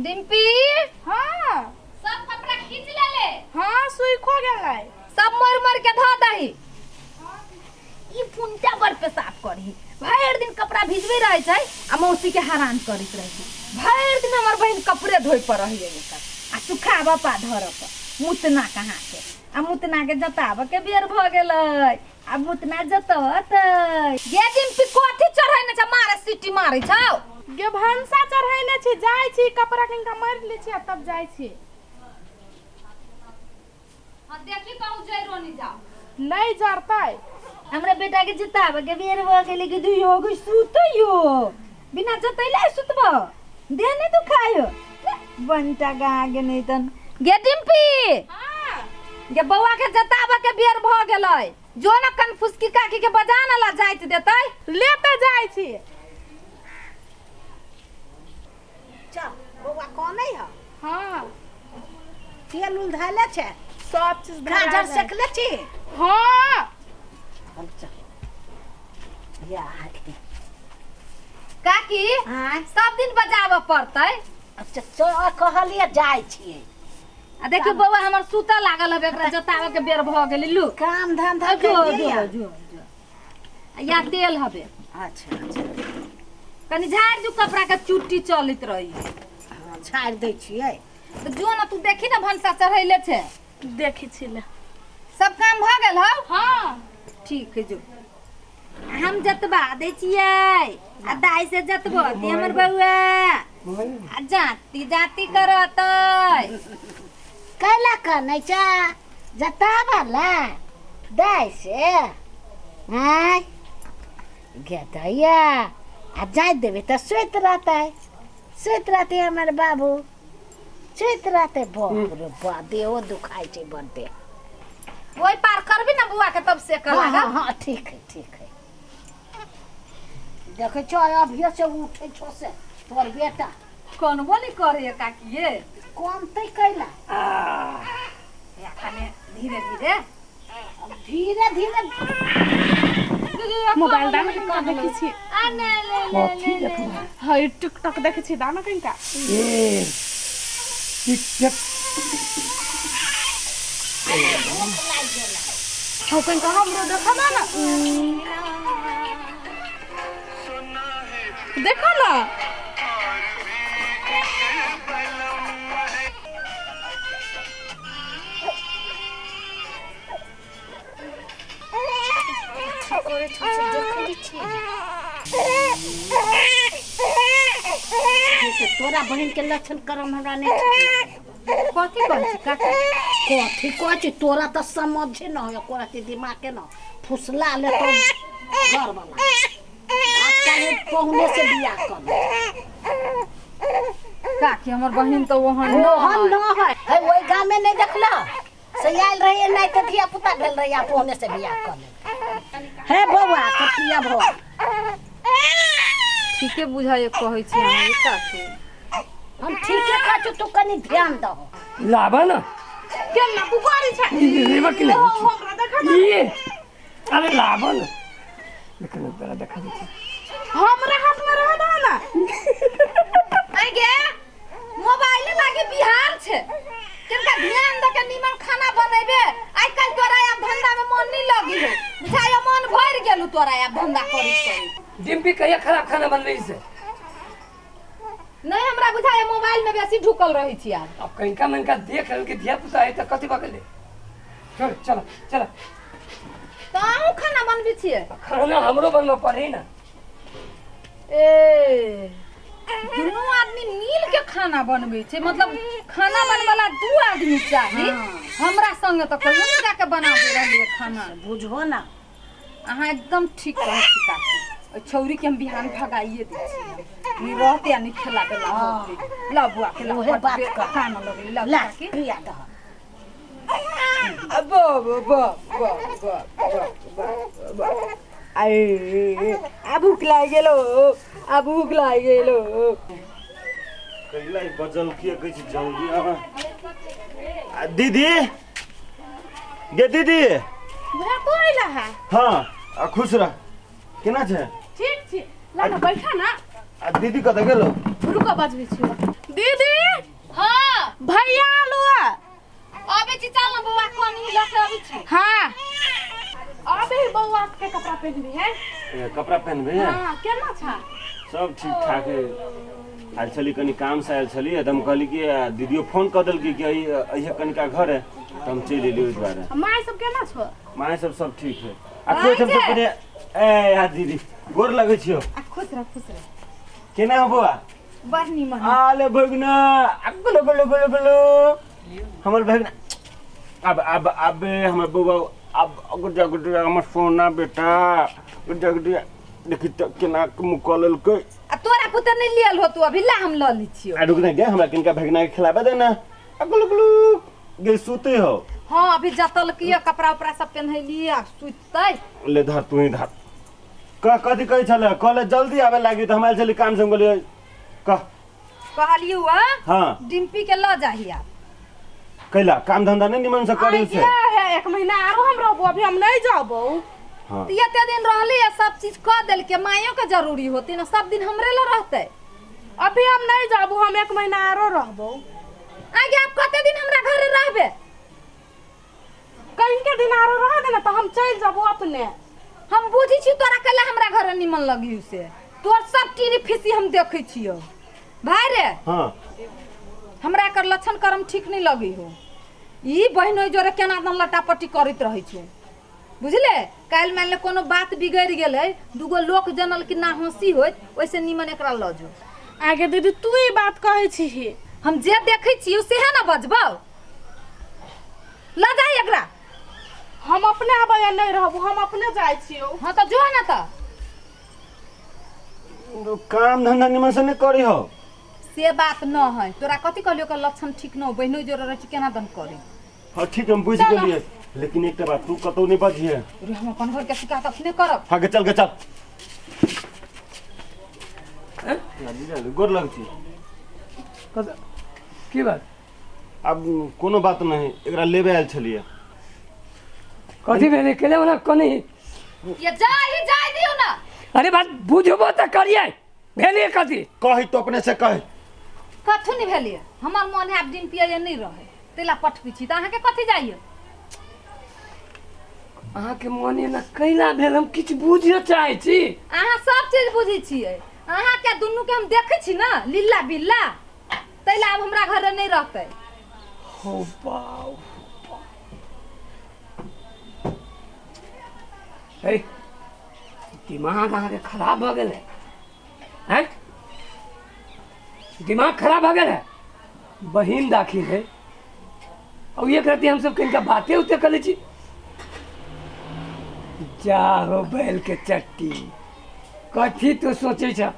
डिम्पी। हाँ। सब कपड़ा खींच ले ले। हाँ, सुइखो गेलै। सब मोड़ मोड़ के धो दही। ई पुंटा बड़ पेशाब करही, भरि दिन कपड़ा भिजबे रहै छै आ मौसी के हरान करैत रहै छै। भरि दिन हमर बहिन कपड़े धोइ पर रहैए एकर आ सुखाबऽ पा धरऽ पर। मुतना कहाँ के आ मुतना के जताबऽ के बेर भऽ गेलै। आ मुतना जततै। गे डिम्पी, कथी चढ़ैने छै? मारे सीटी मारै छौ। गे, भनसा चढ़ैने छी। जाइ छी, कपड़ा कनिका मारि लै छी आ तब जाइ छी। हाँ, देखी कहूँ जइरो नहीं जाओ। नहि जरतै। हमरा बेटा के जताबऽ के बेर भऽ गेलै। कि दुइयो गो सुतैयो बिना जतैले सुतब, देह नहि दुखायो बंटा गा के नहीं तन। गे डिम्पी। हाँ। गे, बौआ के जताबऽ के बेर भऽ गेलै। जो न कनफुसकी काकी के बजा न ला, जाइत देतै। लेते जाइ छी। चल बौआ, कनै है? हाँ। तेल उल धैले छै? सब चीज धरा गाजर गेल। सेकले छी? हाँ। चल चल या। काकी। आँय? सब दिन बजाबऽ पड़तै। अच्छा चल, कहलिए जाइ छियै। आ देखियौ, बौआ हमर सुतऽ लागल हबे, एकरा जताबऽ के बेर भऽ गेलै। लू। काम धंधा जो। करियै। जो जो जो, या तेल हबे। अच्छा अच्छा। कनि झाड़ि दू कपड़ा के, चुट्टी चलैत रही। हाँ, झाड़ि दै छियै। तऽ जो ने, तू देखी ने, भनसा चढ़ैले छै। देखै छी ले। सब काम भऽ गेल हौ? हाँ। ठीक है, जो। हम जतबा दै छियै आ दाइ से जतबो दे हमर बौआ आ जाति जाति करतै। कैला कनै छै? जताबला दै से आँय गे दैया, आ जाइत देबै तऽ सुति रहतै, सुति रहतै हमर बाबू, सुति रहतै। बाप रे बा, देहो दुखाइ छै बड्डे। ओहि पार करबी ने बौआ के, तब से कर। हाँ। लागल। हाँ, ठीक है, ठीक है। देखै छौ, अभियो से उठै छौ से तोर बेटा। कनबो नहि करे काकी ये। कमतै कैला? कने धीरे धीरे। धीरे धीरे। मोबाइल दाना कनिका, देखै छी। आ ने ले ले कथी ले ले। देखबै? हय, टिकटॉक देखै छी, दाना कनिका। ए टिक टक। हौ, कनिका हमरो देखा ना। देखो ना। करै छौ से देखै छी से तोरा बहिन के लक्षण करम हमरा नहि ठीक लागल। कथी कहै छी काकी? कथी कहै छी? तोरा तऽ समझे न हो एको दिमाग के न फुसला ले तो घर वाला आजकल पहुने से बियाह कर ले। काकी, हमर बहिन तऽ ओहन ओहन न है। है, ओहि गाम में नहीं देखला से आयल रहिए, नहीं तऽ धिया पुता भेल रहिए आ पहुने से बियाह कर ले। हे बौआ, तो पिया बौआ। ठीके बुझाइए कहै छी अहाँ ये काकी। हम ठीके कहै छी, तू कनि ध्यान दहो। लाबा ना। केना तू करै छै? लेबा कि नहीं? हमरा देखा ना। ये अरे लाबा ना, लेकिन तोरा देखा दै छी। हमरा हाथ में रह दो ना। आइ गे, मोबाइल लागी बिहार छै। किनका ध्यान दऽ के नीमन खाना बनेबे। आइ काल्हि तोरा आब धंधा में मन नहीं लगी हो बुझाइयो, मन भरि गेलू तोरा आब धंधा करी करी। डिम्पी कहिया खराब खाना बनबै से? नहीं, हमरा बुझाइयो मोबाइल में बेसी ढुकल रहै छी आब। अब कहीं मनका देख रहल के धिया पुता है तऽ कथी बकले। चल चल चल। तऽ अहूँ खाना बनबै छियै? खाना हमरो बनबऽ पड़े ना। ए, दुनू आदमी मिल के खाना बनबै छै, मतलब खाना बनबला दू आदमी चाही। हमरा संगे तऽ कहियो नहि जाके बनाबै रहलियै खाना। बुझहो ना। अहाँ एकदम ठीक कहै छी काकी। ओहि छौरी के हम बिहान भगाइए दै छियै। नहीं रहते आ नहीं खेला बेला होते। ला बुआ के ला। उहे बात कर कान लगली ला। ला। काकी। पिया दह। बा बा बा बा बा बा बा, अरे आ भूख लागि गेलो, आ भूख लागि गेलो। कैला ई बजल किए? कहै छी जल्दी आब। आ दीदी, गे दीदी। भैया, तू अइला है? हाँ, आ खुश रह। केना छै? ठीक छी। ला ना, बैठा ना। आ दीदी कतऽ गेलो? रुको, बजबै छी। दीदी। बौआ के कपड़ा पहनबी है। ए, कपड़ा पहनबे है। हां, केना छा? सब ठीक ठाक है। आयल छली कनी काम से आयल छली, एकदम कहली कि दीदियो फोन कर देलकी कि अहिए कनिका घर है, तऽ हम चलि एलियै ओहि दुआरे। माय सब केना छो? माय सब सब ठीक है। आ कोइ हम सब पहिले ए यार दीदी गोर लगै छियो। आ खुश रह, खुश रह। केना हो बौआ? बड़ नीमन। आले भगना, आ गुलु गुलु गुलु गुलु। हमर भगना अब अब अब हमर बौआ अब गुड्डा गुड्डा हमर सोना बेटा गुड्डा गुड्डा देखी तऽ केना मुँह कऽ लेलकै। आ तोरा पुते नहीं लियल हो तू अभी, ला हम ल ली छियो। आ रुक ना गे, हमरा किनका भगना के खिलाबे दे ना। आ गुलु गुलु गे सुते हो। हाँ अभी जतल किया कपड़ा उपड़ा सब पहनैली आ सुततै। ले धर तू ही धर। कह कथी कहै छले? कहले जल्दी आबे लागी तऽ हम आयल छली काम से, हम कहलियै कह। कहलियौ हाँ डिम्पी के ल जाही आप। कैला काम धंधा नहीं निमन से करी से। है एक महीना आरो हम रहबो, अभी हम नहीं जाबो। हाँ तो एते दिन रहली आ सब चीज कऽ देलकै, मायो के जरूरी होती ना, सब दिन हमरे ल रहतै। अभी हम नहीं जाबो, हम एक महीना आरो रहबो। आगे आप कते दिन हमरा घरे रहबे? कहीं के दिन आरो रह देना तो हम चल जाबो अपने। हम बुझी छी तोरा कैला हमरा घरे निमन लगी से, तोर सब टीरी फीसी हम देखै छियौ भाई रे। हाँ हमरा एकर लक्षण कर्म ठीक नहीं लगी हो। ई बहिनो जोरे केना दन लटापटी करैत रहै छौ बुझले। काल्हि मान ले कोनो बात बिगड़ि गेलै, दूगो लोक जनल कि ना हंसी होइत, ओहिसे निमन एकरा लऽ जो। आगे दीदी तू ई बात कहै छी? हम जे देखै छियौ सेहे ना बजबौ। लऽ जाही एकरा। हम अपने आबै नहीं रहबो, हम अपने जाइ छियौ। हाँ तऽ जो ना तऽ। काम धंधा निमन से नहीं करी हो से बात न है। तोरा कथी कहलियौ ओकर लक्षण ठीक न हो, बहिनो जोरे रहै छै केना दन करी। हाँ ठीक हम बुझि गेलियै, लेकिन एकटा बात तू कतौ नहीं बजिहे। रे हम अपन घर के शिकायत अपने करब। हाँ गे चल गे चल। गोर लग छी। की बात? अब कोनो बात नहीं, एकरा लेबे आयल छलियै। कथी भेलै? केले ओना कनी ये जाही जाय दियौ ना। अरे बात बुझबो तऽ करियै, भेलै कथी? कही तो अपने से कही। कथू नहीं भेलियै, हमर मन है आब दिन पियै नहीं रहे तैला पठबै छी, तऽ अहाँके कथी जाइए? अहाँके मन एना कैला भेल हम किछु बुझऽ चाहै छी। अहाँ सब चीज बुझै छियै, अहाँके दुनू के हम देखै छी ना लीला बिल्ला, तैला आब हमरा घरे नहीं रहतै। हो बाप हे, दिमाग अहाँके खराब भऽ गेल है? हैं दिमाग खराब भऽ गेल है? बहिन दाखिल है और एक रति हम सब कनिका बाते उते कर लै छी। जा हो बैल के चट्टी, कथी तू सोचै छ?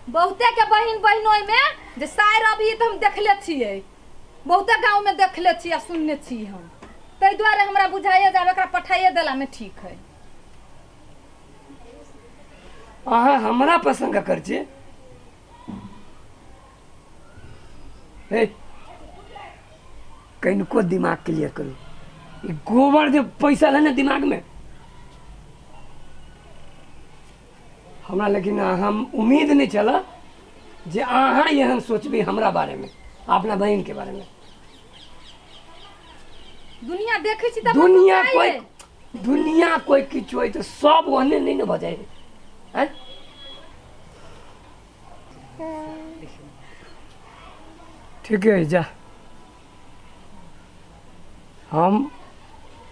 बहुते के बहिन बहिनोइ में जे सायर अभी तऽ हम देखले छियै, बहुते गाँव में देखले छियै आ सुनने छी हम, ताहि दुआरे हमरा बुझाइए जे आब एकरा पठाइए देला में ठीक है। अहाँ हमरा पर शंका कर छी? हे कनिको दिमाग क्लियर करू, ई गोबर जे पैसा है ना दिमाग में हमरा, लेकिन हम उम्मीद नहीं छल जे अहाँ एहन सोचबै हमरा बारे में, अपना बहिन के बारे में। दुनिया देखै छी तऽ दुनिया कोई दुनिया कोई किछु होइ तऽ सब ओहने नहीं ने भऽ जाइ है। ठीक है जा, हम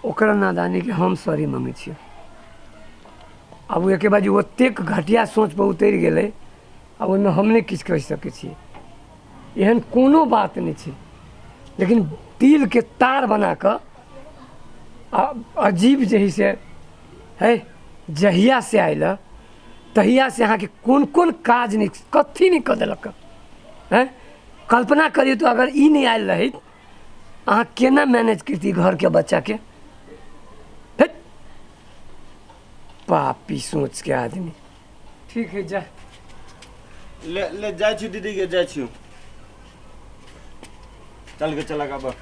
ओकरा नादानी के हम सॉरी मांगै छियै। आब ओहिके बाद ओतेक घटिया सोच पर उतरि गेलै, आब ओहिमे हम नहि किछु कहि सकै छियै, एहन कोनो बात नहि छै। लेकिन दिलके तार बना कऽ अजीब जे है से है, जहिया से आयल तहिया से अहाँके कोन कोन काज नहि कथी नहि कऽ देलक हैं। कल्पना करियौ तऽ अगर ई नहि आयल रहैत अहाँ केना मैनेज करती घरके बच्चाके? पापी सोच के आदमी। ठीक है जा, ले ले जाइ छी दीदी के, जाइ छी। चल के चला अब।